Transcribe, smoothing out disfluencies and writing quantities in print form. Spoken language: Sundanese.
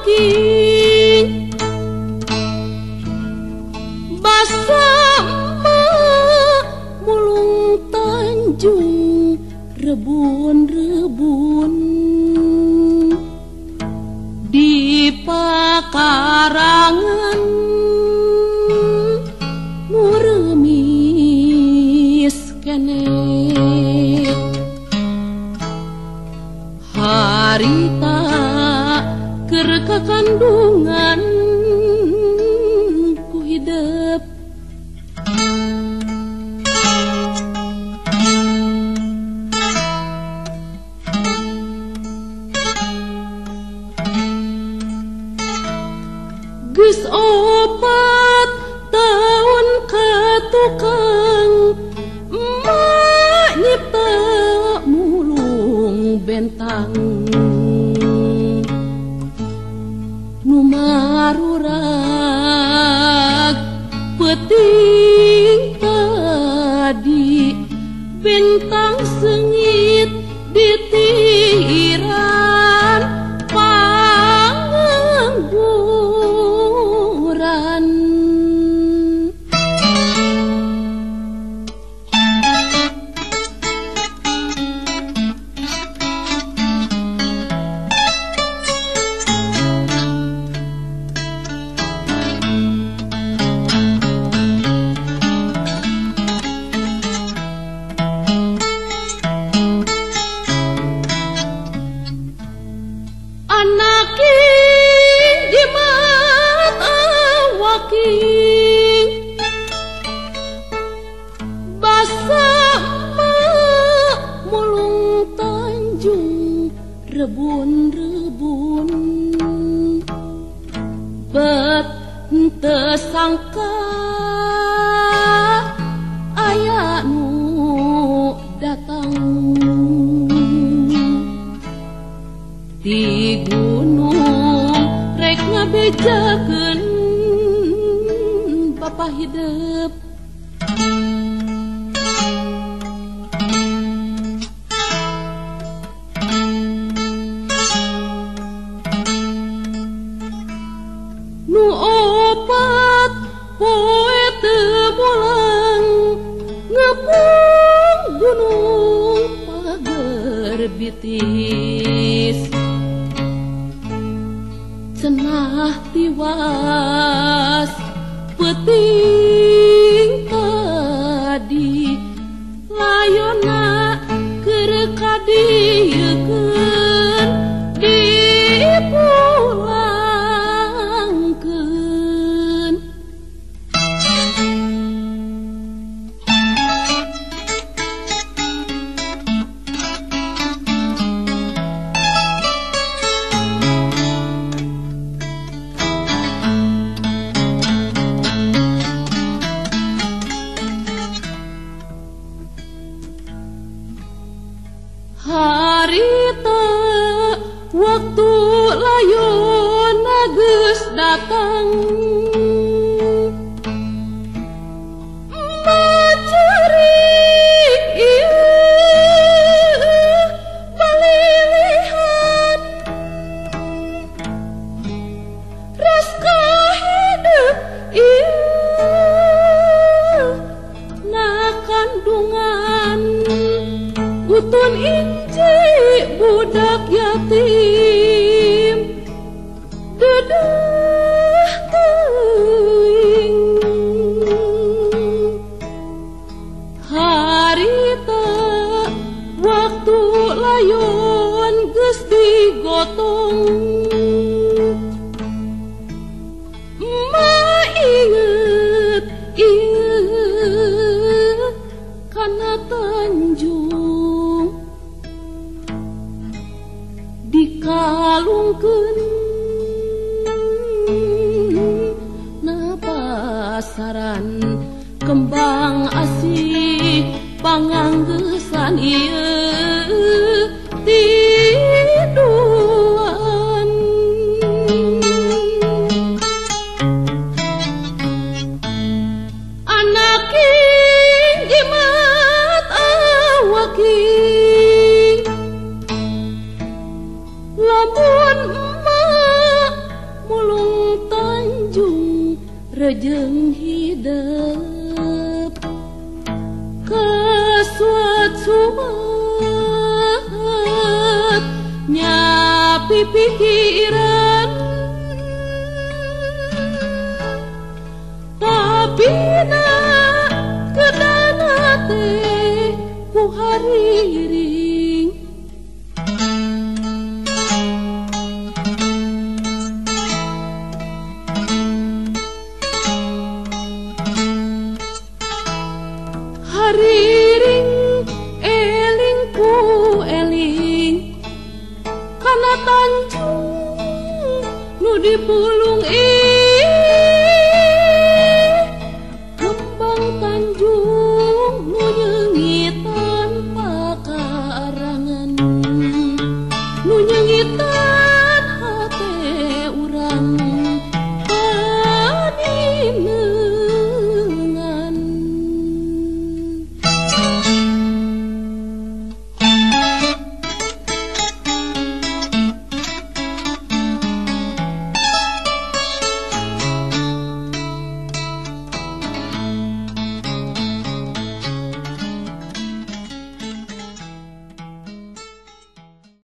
awaking basa emak mulung Tanjung rebun-rebun di pakarangan muremis kene harita keur kakandungan ku hidep geus 4 taun ka tukang emak nyipta mulung bentang nu marurag peuting tadi bentang seungit ditiran pangangguran. Rebun-rebun bet henteu sangka aya nu datang ti gunung rek ngabejakeun bapa hidep. Nu 4 poe teu mulang ngepung gunung pager bitis cenah tiwas peuting tadi layona keur kadiekeun dipulangkeun. Harita waktu layona geus datang emak ceurik ieu balilihan raska hidep ieu na kandungan utun inci budak yatim dedeh teuing harita waktu layon geus digotong emak inget ieu kana Tanjung dikalungkeun na pasaran kembang asih panganggeusan ieu tiduan. Anak jimat awaking lamun emak rejeng hidep kesuat-suat nyapi pikiran tapi nak kedana teh ku hariring hariring eling ku eling kana tanjung nu dipulung.